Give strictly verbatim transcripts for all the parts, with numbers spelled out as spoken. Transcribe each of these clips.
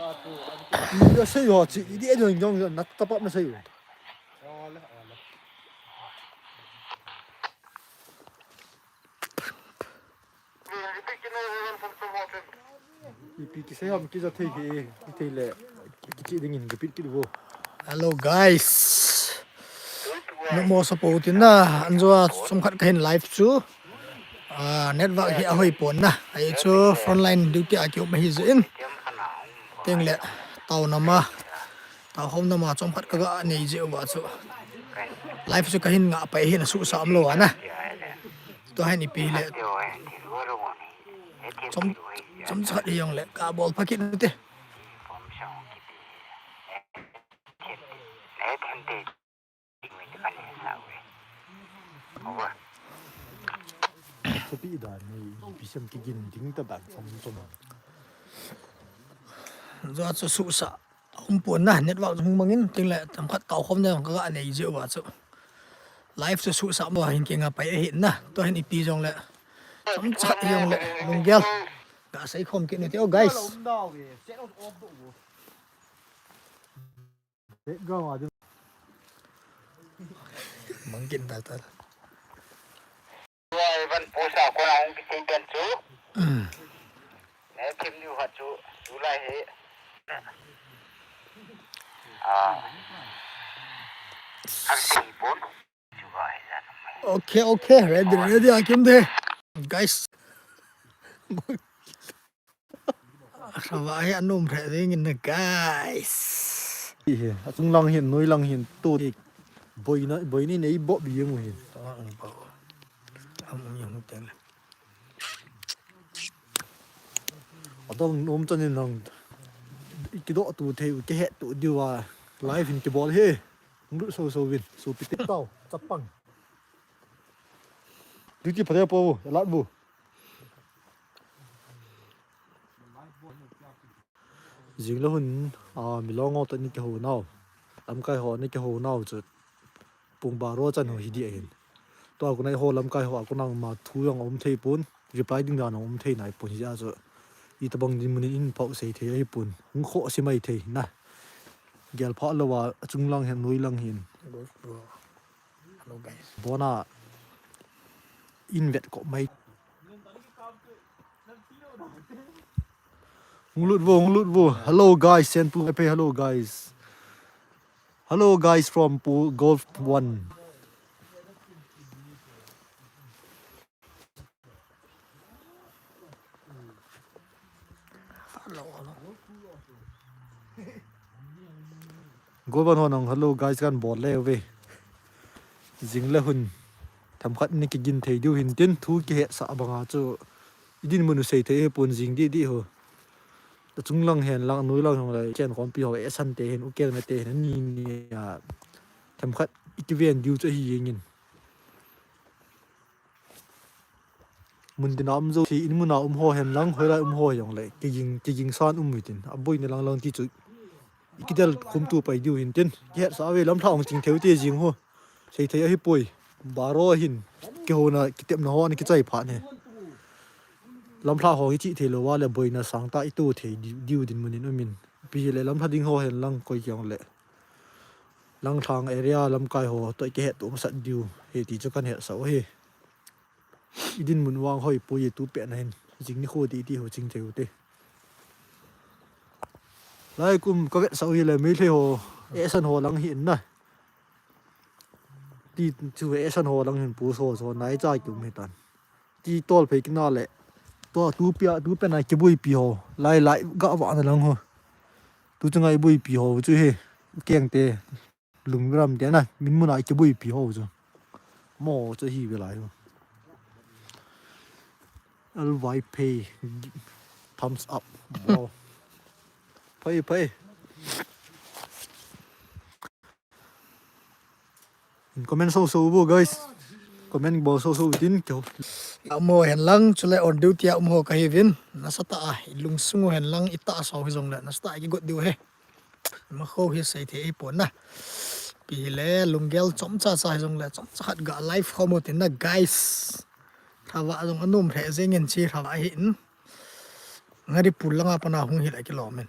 Pi asei ho chi, idi adon jong na tapap na sei. Ipi kisei ham kija thei hi, kithei le, kichi dingin repeat kit vo. Hello guys. Numo support in na, anjo a chomkhat kahin live chu. Ah, network hi ahoi pon na. Ahi chu frontline duty a kium ahi jeh in. Teng le, tao nama. Tao hom nama chomkhat kaga nei jeh uva chu. Live chu kahin ngah pai hin asuhsah umlou ana. Tua hin ipi le. Chom, chomcha khat hi jong le, kabol pha kit ute. Thupi dan nei, ipi sem kigin ding ta dan chom chom. Jua chu suhsah. Aum pon na, network hung mangin, teng le, chomkhat tao hom na jong kaga nei jeh uva chu. Live chu suhsah mo hin kinga pai ahi na, tua hin ipi jong le. Chomcha khat hi jong le, lunggel. Ga sei khom kit ute, oh guys. Background a ding. Mangkin ta ta. Tua Evan post a kona hung kisei pen chu. Ne thim niu khat chu, tulai hi. Ah. An sei pon. Okay, okay, ready, ready, akim de. Guys. Hrava hi anom reh ding in na, guys. Hi hi, achung lang hin, noi lang hin, tu hi. Boina, boina nei bop bi jeng u hin. Adang nom chan in nang. Kidoh tu thei u, kihet tu diu a. Live hin kibol hi. Hung lut so so vin, sopi te tao, chapang. Duty pha de po, alat bu. Jing le hun, a, milong ho toh ni kihou nau. Lamkai ho ni kihou nau chu. Pung baro chan ho hi di ahin. Tua kunai ho lamkai ho a kunang ma thu jong um thei pon. Reply ding dan um thei nai pon hi a chu. Itobang dinmun in phau sei thei ahi pon. Hung kho si mai thei na. Gel pha lo a, achung lang hin, noi lang hin. Hello, guys. Bona in vet ko mai. Hung lut vo, hung lut vo. Hello guys, send to pay. Hello guys. Hello guys from Pu-, Golf One. Golf One ho nang hello guys kan bol le ve. Jing le hun. Themkhat ni kigin thei diu hin tin thu kihetsah banga chu. Idinmun u sei thei hi pon jing di di ho. Achung lang hin lang noi lang hin le chen khompi ho e san te hin u kel me te hin ni ni a. Themkhat i kiven diu chu ahi jeng in. Mun tina um jou thei in mun a um ho hin lang hoilai um ho jong le kiging, kiging san um u tin. Aboina lang lang ti chu. I kidel khum tu pai diu hin tin. Kihetsah ve lam thla ong ching theu te jing ho. Sei thei ahi poi. Baro hin. Kihouna kitepna ho ana kichai phat ne. Lam thla ho hi chi thei lo va le boina sang ta i tu thei di-, diu dinmun in um in. Pi le lam thla ding ho hin lang koi kiang le. Langthang area lamkai ho toh i kihet tu masat diu. He ti chu kan hetsah u hi. Idinmun vang hoi poi tu pet na hin. Jing ni kho ti ti ho ching thei u te. Lai kum ka vetsah u hi le Meitei ho. E san ho lang hi in na. Ti chu e san ho lang hin pu so so nai cha kium hi tan. Ti tol phei kina le. Tua tu pia, tu pia na kibui pi ho. Lai lai ga va na lang ho. Tu chu ngai bui pi ho chu hi. Keng te. Lungviram te na. Min mun a kibui pi ho chu. Mo chu hi ve lai ho. L Y P. Thumbs up. Wow. Phai, phai. Comment so so bo, guys. Comment bo so so tin kyo. Amo hen lang chule on duty a um ho ka hi vin. Nasatah a, i lungsung hen lang i tahsa hi jong le. Nasatah a kigot diu he. Ma kho hi sei thei pon na. Pi le lunggel chomcha cha hi jong le. Chomcha khat ga live kho mo tin na, guys. Thawa jong anum he jeng in chi thawa hi in. Ngari pul langa pana hung hi le kilom in.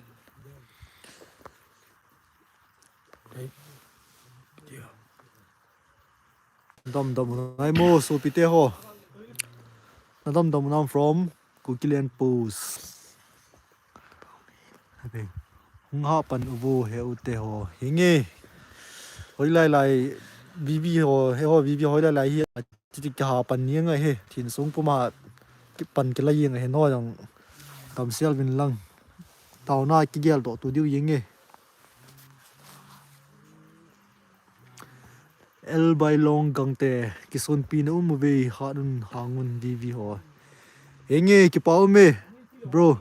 Damdam u nai mo, sopite ho. Nadamdam u nam from Kukiland Post. Hung ha pan uvo he ute ho. Hinge. Hoilai lai V V ho, he ho V V hoilai lai hi ati kiha pan ni ngai he. Thin sung puma kipan kila yeng he no jong. Damsel vin lang. Tauna kigeldoh tu diu yeng e. El Bailong Gangte, kisonpi na um uve, hat un hang un V V ho. Henge, kipa um e, bro.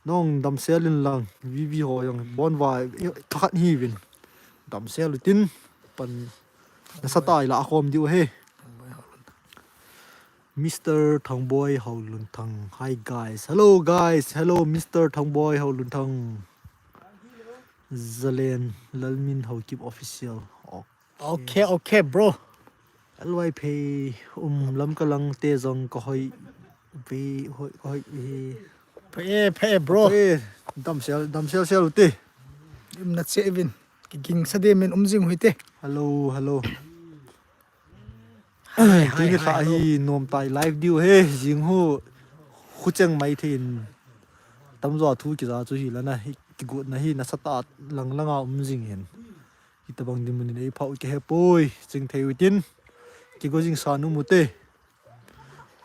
Nong damsel in lang, V V ho jong, bon va, eh, thakhat hi vin. Damsel utin, pan, nasatah a ila khom diu he. Mister Thangboi Haolunthang. Hi guys. Hello guys. Hello Mister Thangboi Haolunthang. Zalen Lalmin Haokip Official. Oh. Okay, okay, bro. L Y P um lam ka lang te jong ka hoi. Bi hoi, ka hoi hi. Phe, phe, bro. Phe, damsel, damsel sel u te. Im na che vin. Ki ging sa de min um jing hui te. Hello, hello. Hai, hai, tuni hai, kha hello. Hi nom tai live diu he, jing hu, khu cheng mai thein. Tamjo thu kija chu hi lana, hi, kigotna hi nasatah lang langa um jing hin. Hitabang dinmun in ei phah u ka hepoi, ching thei utin. Kigo jing sa nu mu te.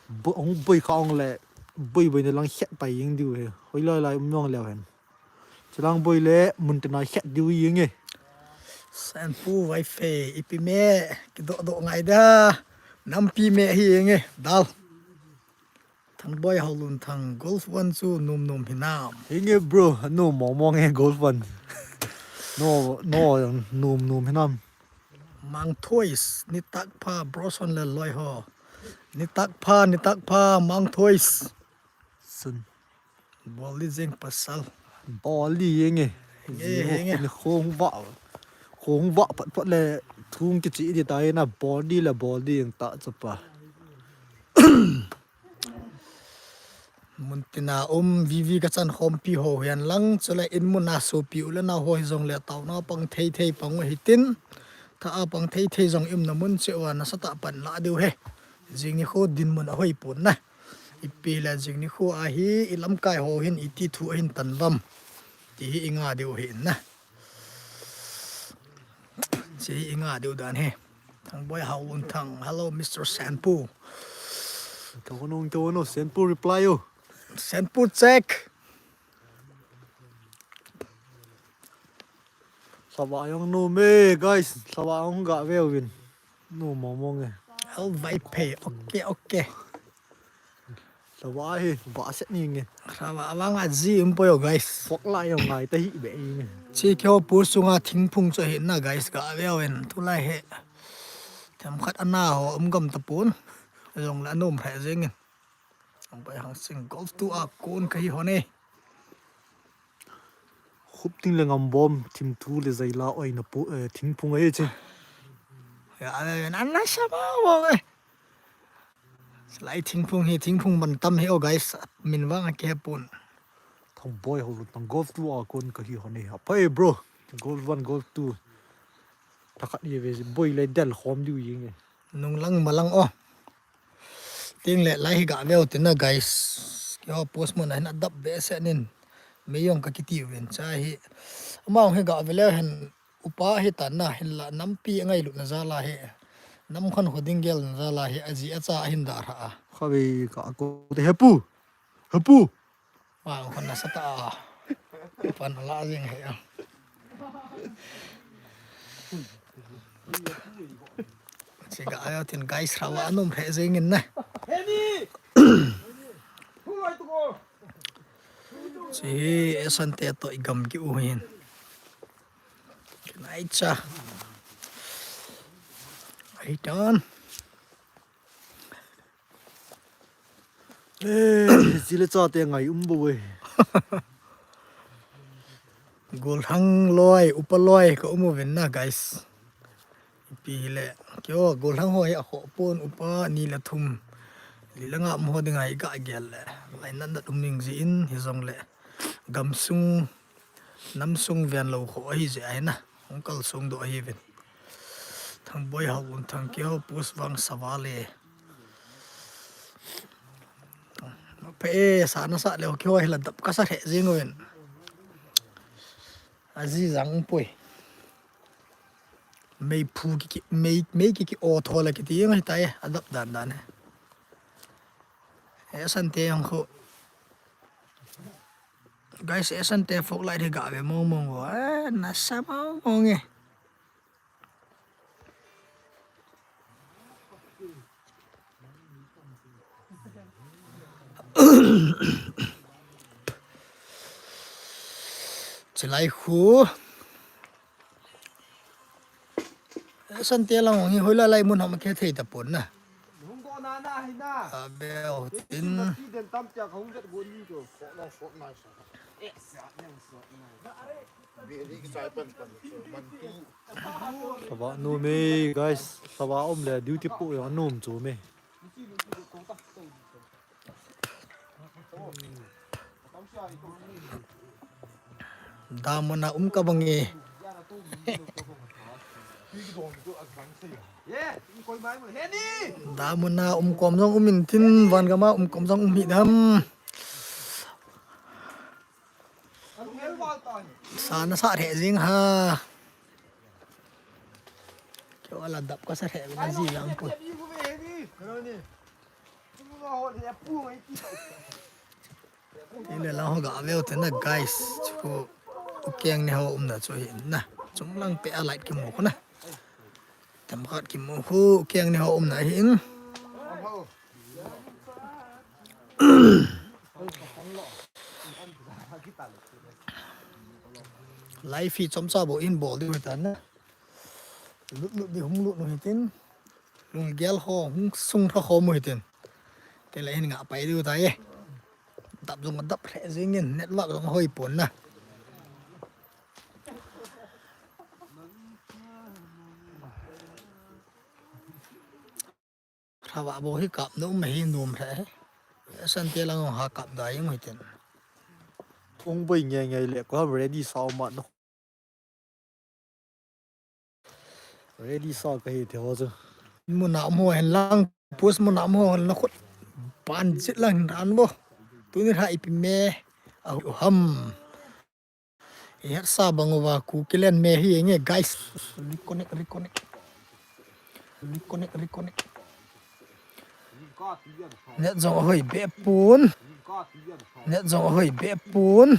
Bo-, hung boi kha hung le, boi boi na lang het pai jing diu he. Hoilai lai um jong leu hen. Chilang boi le mun tina het diu hi nge. Sanpu Vaiphei, ipi me, kidoh doh ngai da. Nampi me hi nge, dal. Thangboi Haolunthang, Golf One chu nom nom hinam. Hi nge bro, nom mong mong nge Golf One. No, no, nom nom hinam. Mang Thois, nitak pha, bro son le loi ho. Nitak pha, nitak pha, Mang Thois. Sun. Bol di jeng pasal. Bol di jeng e. Nge, jeng nge. Khong va. Khong va pat pat le thung kichi di tai na bol di le bol di jeng ta chapa. Mun tina um V V ka chan khompi ho hian lang chule in mun a sopi u le nau ho hi jong le tauna pang thei thei pang u hitin tha a pang thei thei jong im na mun che u a nasatah pan la diu he. Jing ni kho dinmun a hoi pon na. Ipi le jing ni khu a hi i lamkai ho hin iti thu a hin tan vam. Ti hi i nga diu hi na. Chi hi i nga diu dan hi. Thangboi Haolunthang. Hello, Mister Sanpu. Tawano, tawano, Sanpu reply u. Sanpu check. Sava ayong no me, guys. Sava ayong ga ve win. No, mong mong e. Al vai phe. Okay, okay. Sava hi, va set ni nge. Sava avang a ji um po yo, guys. Fok la yo ngai ta hi be nge. Chi kyo pu sunga thingphung cho hi na, guys, ga ve wen. Tu lai he. Tham khat ana ho um gam ta pun. Jong la nom phe jeng in. Ang pai hang sing golf tu a kun ka hi ho ne. Khup ting le ngam bom, thim thu le zaila oi na pu, eh, thingphung ahi chi. Ya, eh, nan na sa ma wo, eh. Lai thingphung hi, thingphung ban tam hi, oh, guys. Min vang a ke pun. Thangboi Haolunthang golf tu a kun ka hi ho ne. Apai, bro. Golf one, golf two. Thakat ye ve, boi le del khom diu yeng e. Nung lang ma lang, oh. Ting le lai hi ga veu tina, guys. Kyo post mo na hin adap be se nin. Me yong ka kiti uvin cha hi. Amang hi ga ve le hen upa hi ta na hin la nampi ngai lu na za la hi. Nam khan ho ding gel na za la hi aji acha hin da ra a. Kha ve ka ko te hepu. Hepu. Wa ko na sa ta. Pan la jing he. Chi ga ayo tin guys rawa anum he jing in na. Chi esan te to igam ki u hin. Kinai cha. Ai tan. Eh, zile cha te ngai um bo we. Golhang loi, upa loi ka um uvin na, guys. Ipi le, kyo, golhang hoi a kho pon upa ni le thum. Li le nga um ho ding ai ga gel le. Lai nan dat um ning ji in, hi jong le. Gam sung, nam sung vian lo kho ahi ji ai na. Hung kalsong doh ahiuvin. Thangboi Haokip, Thangkeo post vang sava le. Pha e, sa na sah leu keiho hi la dap kasa lheh jeng uvin. Aji jang poi. Meiphu ki, ki, mei, mei ki, ki o tho la kiti jeng ahitai, adap dan dan e. E Sante jong khu. Guys, e Sante fog light hi gave mong mong o. Eh, nasa mong mong e. Chilai khu. E Sante lang hi hoilai lai mun ham kithei tapon na. Hung go na na hi na. Abe o tin. Ti den tam tia ka hung vet go ni to. Sava nom e, guys. Sava um le duty po jong nom chu me. Damuna um ka bang e. Damuna um kom jong um intin, van gama um kom jong um hi dam. Sa na sah lheh jeng ha. Keiho la dap kasa lheh na ji lang poi. Ile lang ho gave u te na, guys. Chu ukeng ni ho umna chu hi na. Chung lang pe a light kimu khu na. Tam khat kimu khu ukeng ni ho umna hin. Live feed chomcha bou in bol diu hitan na. Lut lut di hung lut nu hitin. Lunggel ho hung sung tha khom u hitin. Tele hin nga pai diu tai e. Dap jong dap lheh jeng in, network jong hoi pon na. Thavah bou hi kap nom hi nom lheh. Sante lang ha kap da jeng u hitin. Ung boi nge nge le ko ready sao ma no. Ready sa ka hi the ho chu. Muna um ho hen lang, post muna um ho hen la khut. Ban jit lang ran bo. Tuni lha ipi me. A hu ham. E het sa bang uva Kukiland me hi nge, guys. Reconnect, reconnect. Reconnect, reconnect. Net jong hoi be pon. Net jong hoi be pon.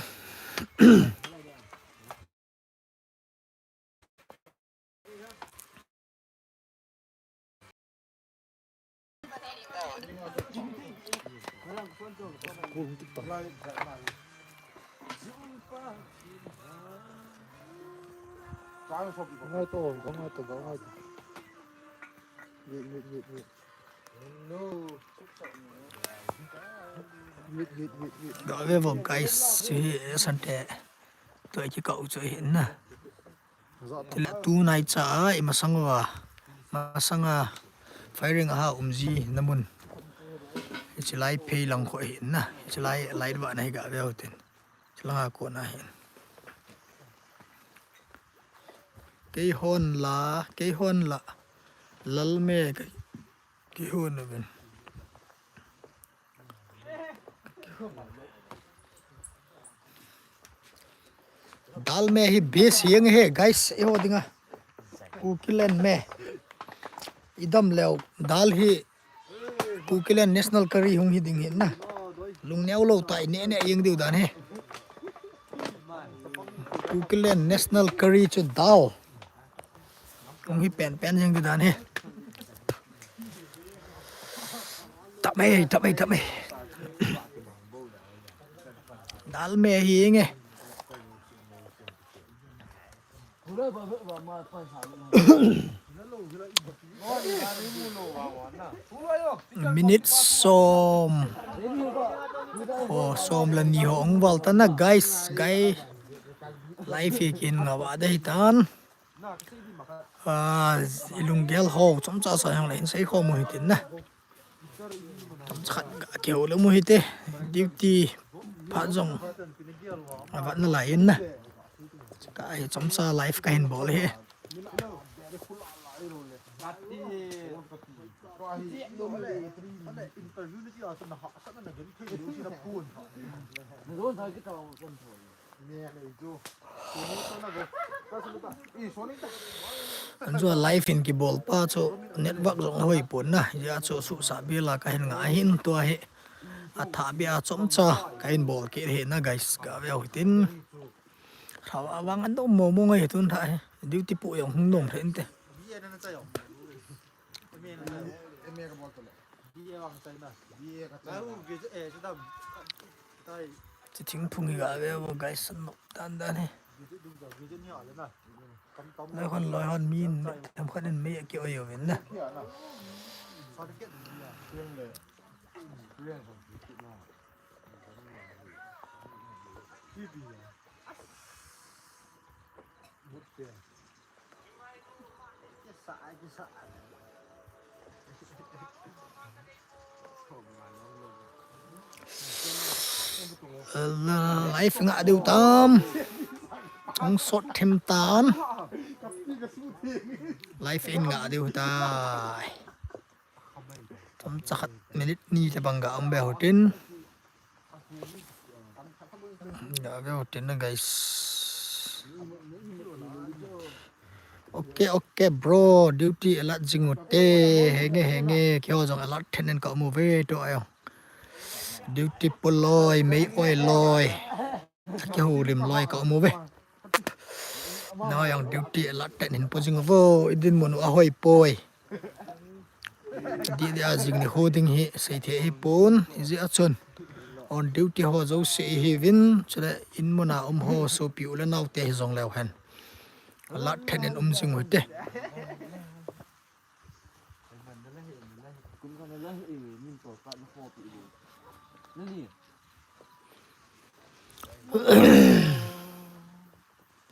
Ngai to, ngai to, ngai to. Wait, wait, wait, wait. Hello. Wait, wait, wait, wait. Gave vo, guys, si Sante. Tua kikah u chu ahi na. Tile tu naicha a, i masang uva. Masang a firing aha um ji na mun. Hiche lai phei lang khu ahi na. Hiche lai, lai va na hi gave u tin. Hiche langa kona hin. Keihon la, keihon la. Lal me kei, keihon uvin. Dal me hi best hiang he, guys, eiho dinga. Kukiland me. Idam leu, dal hi Kukiland national curry hung hi ding hi na. Lungneo lou tai ne ne jeng diu dan hi. Kukiland national curry chu dal. Hung hi pen pen jeng diu dan hi. Tap mai, tap mai, tap mai. Dal me hi nge. Minute som. Oh, som le ni ho hung val tan na, guys, guys. Live hi kin nga va dei tan. Ah, i lunggel ho chomcha sa jong le hin sei khom u hitin na. Chomcha khat ka kihou le mu hite. Duty phat jong avat nalai in na. Ka hi chomcha live kahin bol hi. Anjo live in kibol pa chu network jong hoi pon na. Hijeh a chu suhsah bela kahin nga hin tua hi. Athah beh a chomcha kahin bol kit hi na guys, gave u hitin. Thauvang an dom momo ngai tun tha hi. Duty pu jong hung nom thei inte. Chi thingphung hi gave u guys, an nop dan dan hi. Loi hon, loi hon, min themkhat in mei akioi uvin na. Live nga diu tam. Ang sot thim tam. Live in nga diu tai. Chomcha khat minute ni te bang ga um be hotin. Ga be hotin na guys. Okay, okay, bro. Duty alert jing u te. Henge, henge. Keiho jong alert then in ka um uve to ayo. Duty pu loi, mei oi loi. Kihoulim loi ka um uve. Nangho jong duty alert ten hin po jing uvo, i dinmun u ahoi poi. Didi a jing ni ho ding hi seithei hipon, hijeh a chun on duty ho jouse ihiuvin, chule in muna um ho sopi u le naote hijong leu hen. Alert ten in um jing u hite.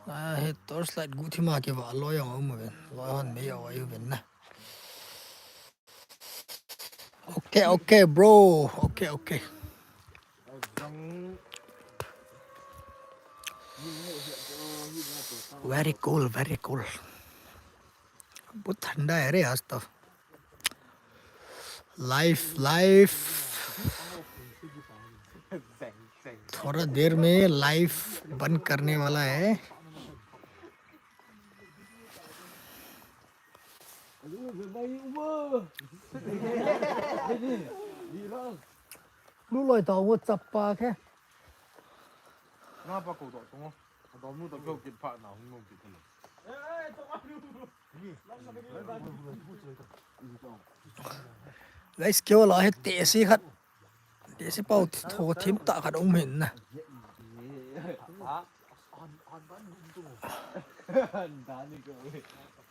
Ah, hi torch light guh thima kivah loi jong aum uvin. Loi hon mei aoi uvin na. Okay, okay, bro. Okay, okay. Very cool, very cool. बहुत ठंडा है रे आज तो। Live, live। थोड़ा देर में live बंद करने वाला है। Lu loi tao ngo chapa khe. Nga pa ko to to ngo. Adom nu to kyo kit pha na hung nom kit na. Guys, keiho la hi tehse khat. Tehse pao tho thim tah khat um hin na.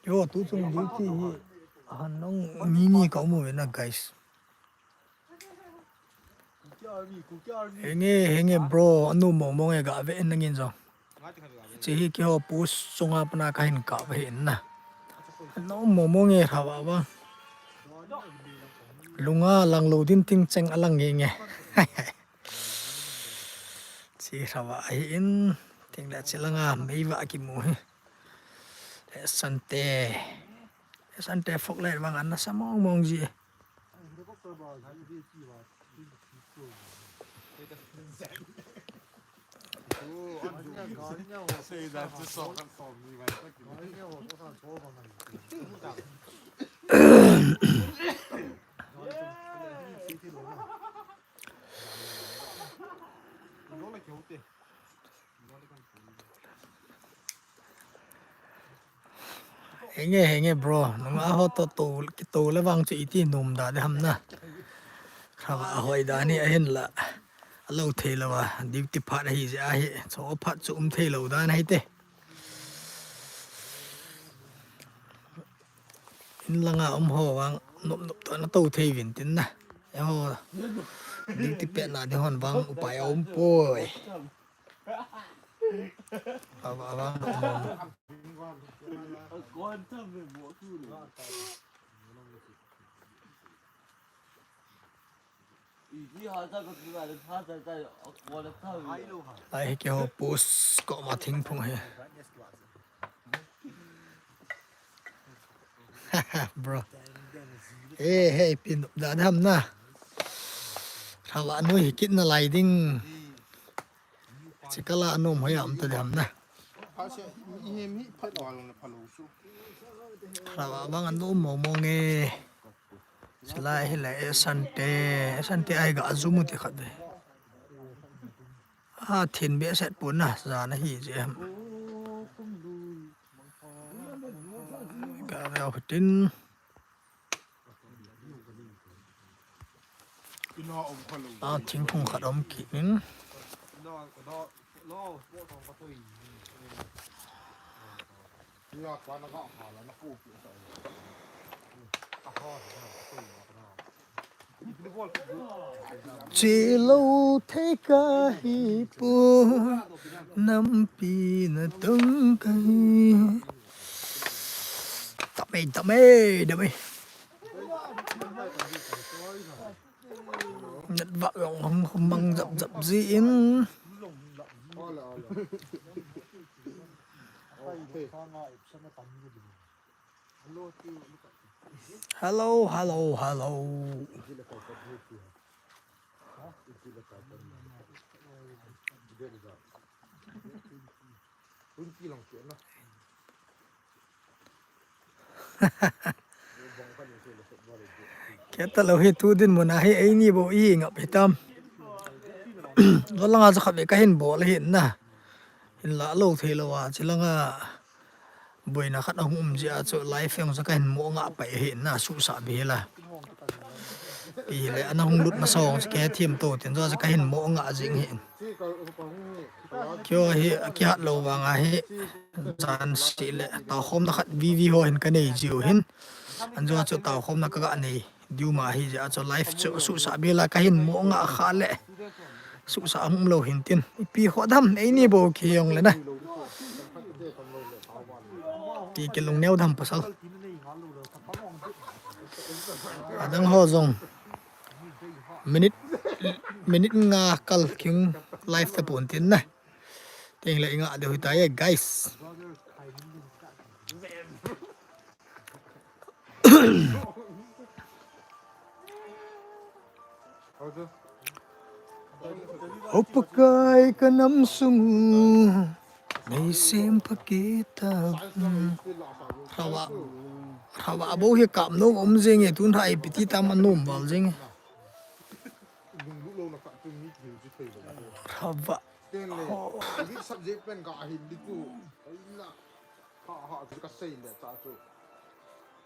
Yo, tu chung duty hi ahan nong mi ni ka um uvin na, guys. Henge, henge, bro, anu mong mong e, gave in nangin jong. Hiche hi keiho post chunga pana kahin kap ahi in na. Anu mong mong e, thauvang. Lunga lang lou din ting cheng alang nge nge. Chi thauvang ahi in, ting le chi langa mei vah kimu hi. Asante. Asante fog light vang ana sa mong mong ji. Henge, henge, bro. Nunga ho to, to, kito le vang chu iti nom da de ham na. Kha va hoi da ni ahin la. Alou thei lou a, duty phat ahi jeh ahi. Cho phat chu um thei lou dan ahi te. In langa um ho vang nop nop to na to thei vin tin na. Eiho duty pet na di hon vang upai a um poi. Ava, ava, um, um. Lai hi keiho post koma thingphung hi. Bro. Hey, hey, pin da dam na. Thawa noi hi kit na lai ding. Chikala anom hoi am ta dam na. Thawa bang anom mo mo nge. Sila hi la e sante, e sante ai ga azumu ti khat de. A thin be set pun na, za na hi je ham. Ga ve ho tin. A thingphung khat om kit in. Chilo thei kahi pu, nampi natong kahi. Tamei, tamei, tamei. Network jong hum hum mang jap jap ji in. Hello, hello, hello. Keta lo hi tu dinmun a hi eini bou i ngap hitam. Lo langa chu khat ve kahin bol ahi na. Hinla lo thei lo a, chilanga boina khat ahung um jeh a chu live jong chu kahin mo nga pai ahi na, suhsah be la. Pi le ana hung lut masa jong chu kahe thim to tin, chu chu kahin mo nga jing ahi. Kio hi kihat lo vang ahi. Jan si le tao khom na khat V V ho hin kanei jiu hin. Anjo chu tao khom na kaga nei diu ma hi jeh a chu live chu suhsah be la kahin mo nga kha le. Suhsah hung um lo hin tin. Ipi ho dam eini bou kiyong le na. Ti kilung neo dam pasal. Adang ho jong. Minute, minute nga kal king live ta pon tin na. Teng le inga de huita ye, guys. O Pakai ka nam sung u, nei sem pha kit ta. Rawa, rawa bou hi kap nom um jing e, tun ra ipi ti tam anom val jing e. Rawa. Stanley, oh. Subject pen ka hin di tu. Ai na. Ha, ha, chu ka sei le ta chu.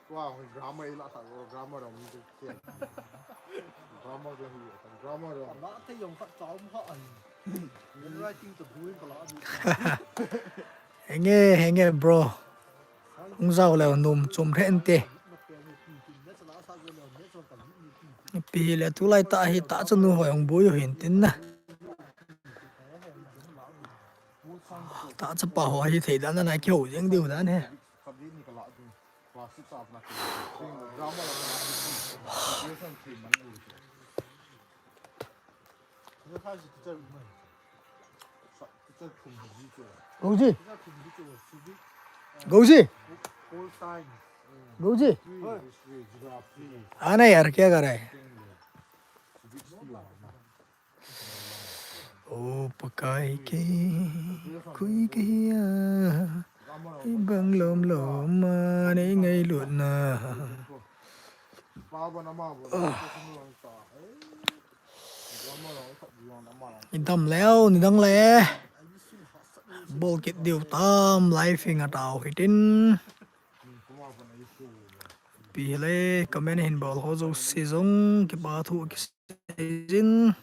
Tua grammar ila ta, grammar ram chu. Grammar la hi, grammar ram. La te yong ka chom ha ai. Writing to doing ka la. Henge, henge, bro. Hung jao le nom chom re ente. Pi le tulai ta hi ta chu nu hoi hung bui hin tin na. Ta chapa ho hi thei dan na ki ho jeng diu dan he. Gouji. Gouji. Gouji. आना यार, क्या कर रहा है? O Pakai ke, koi kahi a, ibang lom lom ma nei ngailutna. Ah. Ni dam leo, ni dang le. Bol kit diu tam, live hi nga tao hitin. Pi le, comment hin bol ho jouse jong kipa thu kisei jin.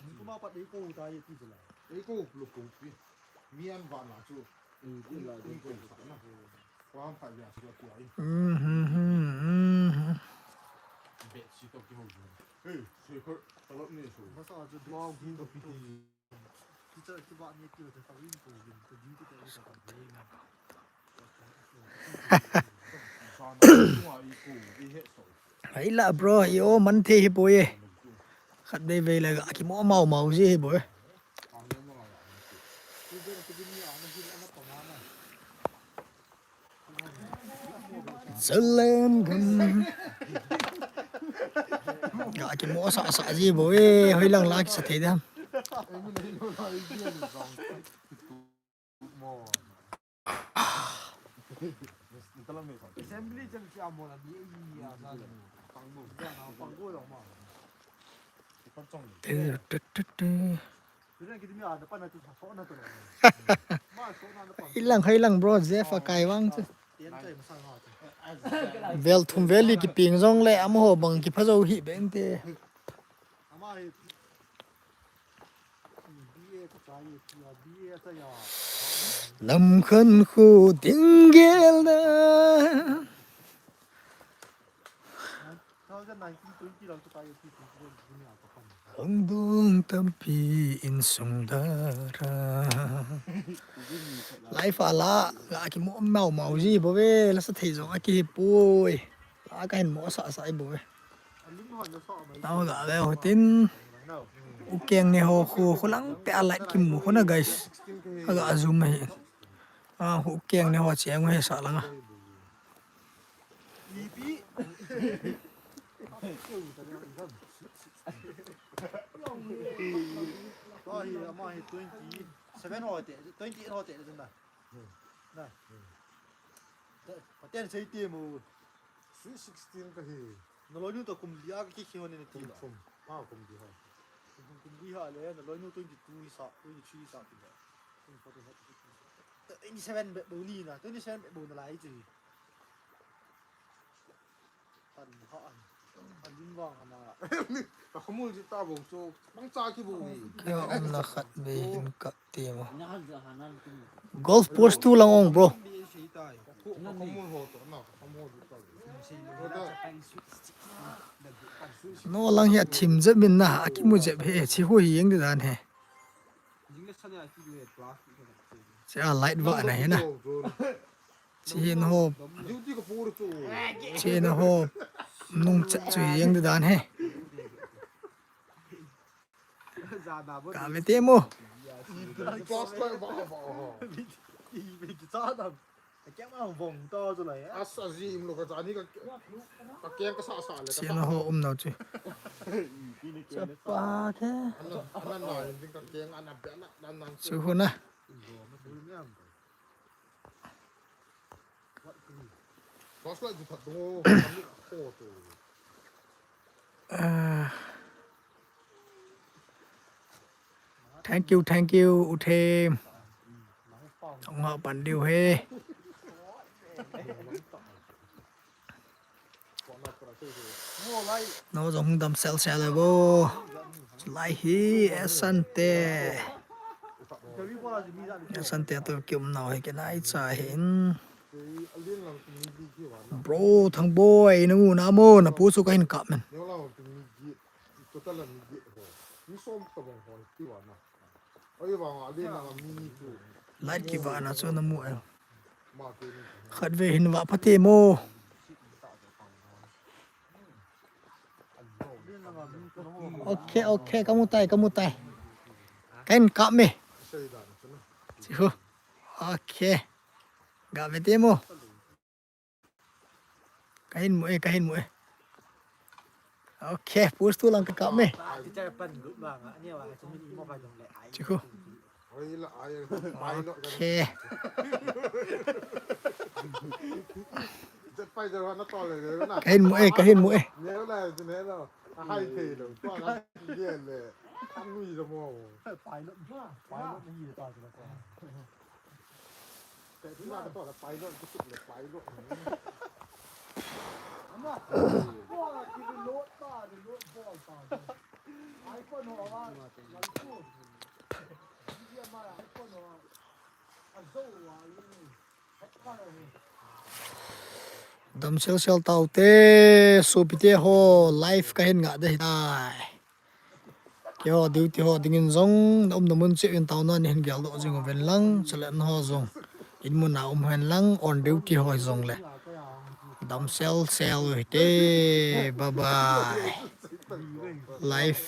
Mhm, mhm, mhm. Ai la bro, i o man thei hi poi e. Khat vei vei la ga kimo mau mau ji hi poi. Salem gam. Ga kimosa sa ji bou e, hoilang la kisa thei dem. Hilang, hilang, bro, Jeff akai vang chu. Vel thum vel li kipeng jongle amaho bang kipha jou hih beh inte. Lamkhan khu ding gel na. Khangdong tampi insung dara. Live a la, ga kimo mau mau ji bou ve, la sa thei jong akihi poi. La kahin mo sa sa bou ve. Nao ga ve hotin. U keng ne ho khu, khu lang pe a light kimu khu na, guys. Aga zoom hi. A, u keng ne ho cheng he sa langa. Seven ho te, twenty eight ho te, na. Na. Paten sei te mo. Sweet sixteen ka hi. Na loinu to kum li a ka ki khi ho ne ti. Kum thum. Ha, kum li ha. Kum, kum li ha le, na loinu twenty two hi sa, twenty three hi sa ti ba. Twenty seven be bou ni na, twenty seven be bou na lai chu. Tan ha an. An ding vang ana. Ka khumul ji ta bou chu, bang cha ki bou ni. Kei a um na khat ve hin kap ti mo. Golf post tu lang ong, bro. No lang hi a thim jep min na, a kimu jep he, chi hu hi jeng di dan he. Chi a light va na he na. Chi hin ho. Chi hin ho. Nung chat chu hi jeng di dan he. Ka ve te mo. Asa ji im lo ka jani ka, ka keng ka sa sa le ka. Chi hin ho um nau chu. Chapa ke. Ana, ana na in ka keng ana be na, na na. Chu hu na. Flashlight tu phat tu. Ah. Thank you, thank you, U Them. Ong ha pan diu he. No jong dam sel sel le bo. Lai hi Asante. Asante to kium nau he ke nai cha hin. Bro, Thangboi, na mu na mo, na pu chu ka hin kap men. Light kivah na chu na mu e. Khat ve hin vah pha te mo. Ok, ok, ka mu tai, ka mu tai. Ka hin kap me. Chi hu. Ok. Ga ve te mo. Ka hin mu e, ka hin mu e. Ok, post tu lang ka kap me. Chi hu. Ok. Ka hin mu e, ka hin mu e. Dam sel sel tau te, sopi te ho, live ka hin ngah de hi tai. Keiho duty ho dingin jong, na umna mun cheh in taona nei hin geldoh jing uvin lang, chule nangho jong in mun a um uvin lang, on duty ho jong le. Dam sel sel u hite, bye bye. Live.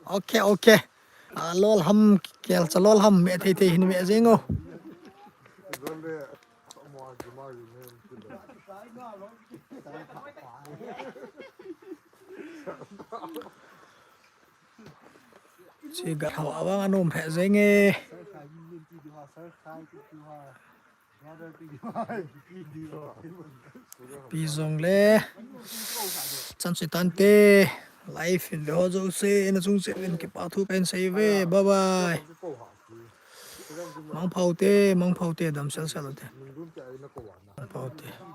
Ok, ok. A, lol ham Kel chalol ham me thei thei hin me jeng o. Chi ga hau awang anom he jeng e. Pi jong le. Chan si tante. Live in le ho jo se na chung se in kipa thu pen sei ve. Bye bye. Mang phau te, mang phau te, dam sel sel te. Mang phau te.